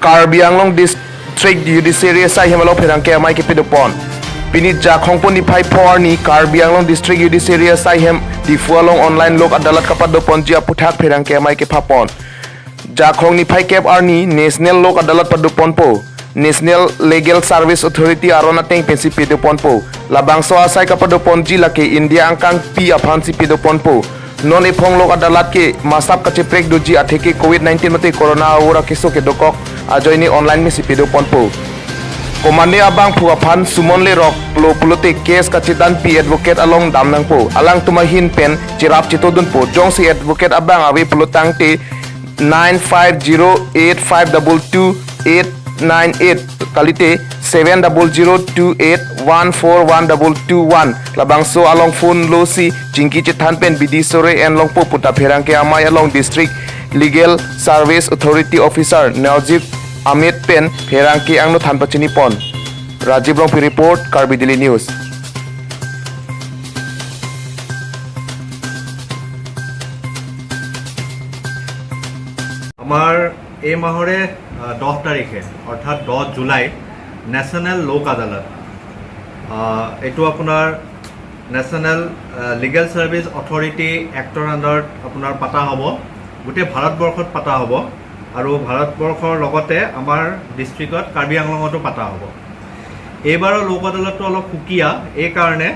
Karbi Anglong District Judiciary sai hemalo pherang ke amai ke pidupon pinit ja khongpon ni phai phor ni Karbi Anglong District Judiciary sai hem Diphu along online Lok Adalat kapat dopon jia puthak pherang ke amai ke phapon jakhong ni phai kep arni National Lok Adalat padupon po National Legal Service Authority arona teng pensi pidupon po labangso asai kapadupon ji lake India angkang pi aphan si pidupon po non ephong Lok Adalat ke masap kache prek doji atheke COVID-19 mate corona awura keso ke dokok ajoini online mi si pidupon po komande abang phuaphan sumon le rok lo pulote case kachitan pi advocate along damnang po alang tumahin pen chirap chitodun po jong si advocate abang awe pulotang te 9508522898 kalite 7002814121 labang so along phone lo si jingki chithan pen bidi sore en long po puta pherang ke amai along District Legal Service Authority officer Najib Amit pen pherang ke angno thanpachini pon Rajiv Rongpi report, Karbi Daily News. আমাৰ এই মাহৰে 10 তাৰিখে, অৰ্থাৎ 10 July, national লোক আদালত, এইটো আপোনাৰ national legal service authority actor আণ্ডাৰত আপোনাৰ পাতা হ'ব। গোটেই ভাৰতবৰ্ষত পাতা হ'ব আৰু ভাৰতবৰ্ষৰ লগতে আমাৰ ডিষ্ট্ৰিক্টত কাৰ্বি আংলঙতো পাতা হ'ব। এইবাৰৰ লোক আদালতটো অলপ সুকীয়া এইকাৰণে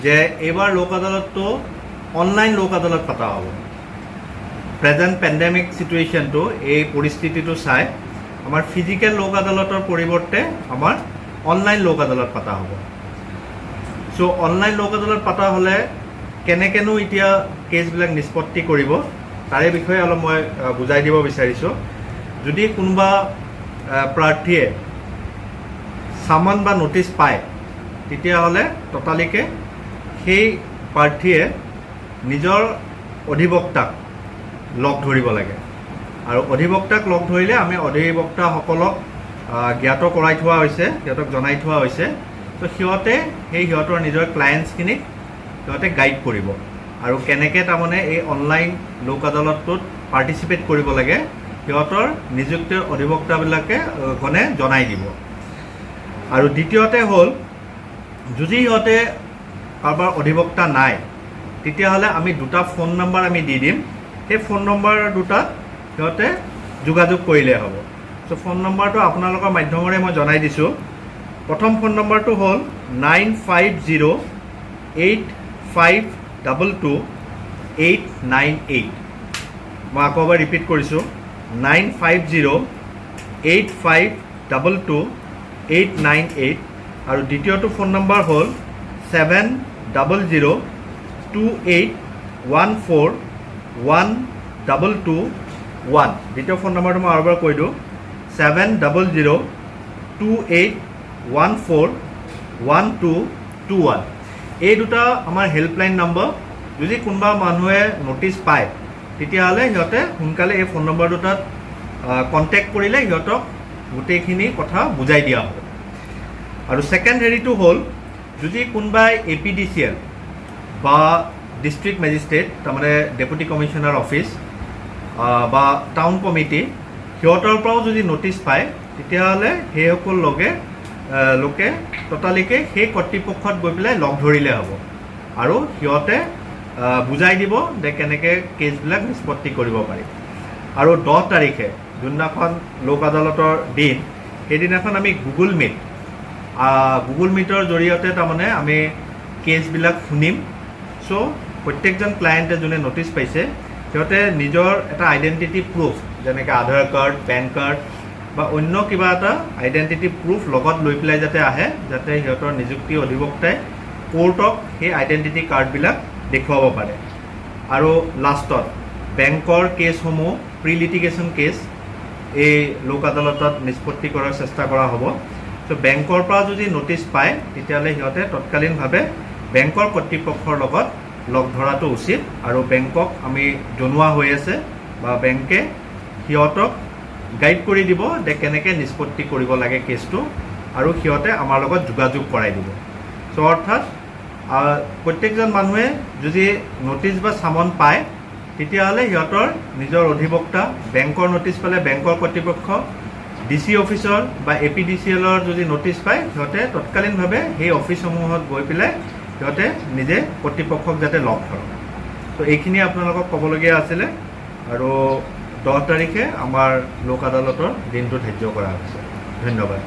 যে এইবাৰ লোক আদালতটো অনলাইন লোক আদালত পাতা হ'ব। প্ৰেজেণ্ট পেণ্ডেমিক চিটুৱেশ্যনটো, এই পৰিস্থিতিটো চাই আমাৰ ফিজিকেল লোক আদালতৰ পৰিৱৰ্তে আমাৰ অনলাইন লোক আদালত পাতা হ'ব। চ' অনলাইন লোক আদালত পাতা হ'লে কেনেকেনো এতিয়া কেছবিলাক নিষ্পত্তি কৰিব, তাৰে বিষয়ে অলপ মই বুজাই দিব বিচাৰিছোঁ। যদি কোনোবা প্ৰাৰ্থীয়ে চামন বা ন'টিছ পায়, তেতিয়াহ'লে ততালিকে সেই প্ৰাৰ্থীয়ে নিজৰ অধিবক্তাক লগ ধৰিব লাগে আৰু অধিবক্তাক লগ ধৰিলে আমি অধিবক্তাসকলক জ্ঞাত কৰাই থোৱা হৈছে, সিহঁতক জনাই থোৱা হৈছে। ত' সিহঁতে সেই সিহঁতৰ নিজৰ ক্লায়েণ্টছখিনিক সিহঁতে গাইড কৰিব আৰু কেনেকৈ তাৰমানে এই অনলাইন লোক আদালতটোত পাৰ্টিচিপেট কৰিব লাগে, সিহঁতৰ নিযুক্ত অধিবক্তাবিলাকে গণে জনাই দিব। আৰু দ্বিতীয়তে হ'ল, যদি সিহঁতে কাৰোবাৰ অধিবক্তা নাই, তেতিয়াহ'লে আমি দুটা ফোন নম্বৰ আমি দি দিম। সেই ফোন নম্বৰ দুটাত সিহঁতে যোগাযোগ কৰিলে হ'ব। চ' ফোন নম্বৰটো আপোনালোকৰ মাধ্যমেৰে মই জনাই দিছোঁ। প্ৰথম ফোন নম্বৰটো হ'ল 9508522898। মই আকৌ এবাৰ ৰিপিট কৰিছোঁ, 9508522898। আৰু দ্বিতীয়টো ফোন নম্বৰ হ'ল 7002814122 1। দ্বিতীয় ফোন নম্বৰটো মই আৰু এবাৰ কৈ দিওঁ, 7002814122 1। এই দুটা আমাৰ হেল্পলাইন নম্বৰ। যদি কোনোবা মানুহে ন'টিছ পায়, তেতিয়াহ'লে সিহঁতে সোনকালে এই ফোন নম্বৰ দুটাত কণ্টেক্ট কৰিলে সিহঁতক গোটেইখিনি কথা বুজাই দিয়া হ'ব। আৰু ছেকেণ্ড হেৰিটো হ'ল, যদি কোনোবাই এপিডিচিএল বা ডিষ্ট্ৰিক্ট মেজিষ্ট্ৰেট, তাৰমানে ডেপুটি কমিশ্যনাৰ অফিচ বা টাউন কমিটি, সিহঁতৰ পৰাও যদি ন'টিছ পায়, তেতিয়াহ'লে সেইসকল লোকে ততালিকে সেই কৰ্তৃপক্ষত গৈ পেলাই লগ ধৰিলে হ'ব আৰু সিহঁতে বুজাই দিব যে কেনেকৈ কেছবিলাক নিষ্পত্তি কৰিব পাৰি। আৰু 10 তাৰিখে যোনদিনাখন লোক আদালতৰ দিন, সেইদিনাখন আমি গুগল মিটৰ জৰিয়তে তাৰমানে আমি কেছবিলাক শুনিম। চ' প্ৰত্যেকজন ক্লায়েণ্টে, যোনে ন'টিছ পাইছে, সিহঁতে নিজৰ এটা আইডেণ্টিটি প্ৰুফ, যেনেকৈ আধাৰ কাৰ্ড, পেন কাৰ্ড বা অন্য কিবা এটা আইডেণ্টিটি প্ৰুফ লগত লৈ পেলাই যাতে আহে, যাতে সিহঁতৰ নিযুক্তি অধিবক্তাই কোৰ্টক সেই আইডেণ্টিটি কাৰ্ডবিলাক দেখুৱাব পাৰে। আৰু লাষ্টত বেংকৰ কেছসমূহ, প্ৰি লিটিগেশ্যন কেছ, এই লোক আদালতত নিষ্পত্তি কৰাৰ চেষ্টা কৰা হ'ব। চ' বেংকৰ পৰা যদি ন'টিছ পায়, তেতিয়াহ'লে সিহঁতে তৎকালীনভাৱে বেংকৰ কৰ্তৃপক্ষৰ লগত লগ ধৰাটো উচিত আৰু বেংকক আমি জনোৱা হৈ আছে বা বেংকে সিহঁতক গাইড কৰি দিব যে কেনেকৈ নিষ্পত্তি কৰিব লাগে কেছটো আৰু সিহঁতে আমাৰ লগত যোগাযোগ কৰাই দিব। চ' অৰ্থাৎ প্ৰত্যেকজন মানুহে যদি ন'টিছ বা চামন পায়, তেতিয়াহ'লে সিহঁতৰ নিজৰ অধিবক্তা, বেংকৰ ন'টিছ পালে বেংকৰ কৰ্তৃপক্ষ, ডি চি অফিচৰ বা এপিডিচিএলৰ যদি ন'টিচ পায়, সিহঁতে তৎকালীনভাৱে সেই অফিচসমূহত গৈ পেলাই সিহঁতে নিজে কৰ্তৃপক্ষক যাতে লগ ধৰক। ত' এইখিনিয়ে আপোনালোকক ক'বলগীয়া আছিলে আৰু 10 তাৰিখে আমাৰ লোক আদালতৰ দিনটো ধাৰ্য কৰা হৈছে। ধন্যবাদ।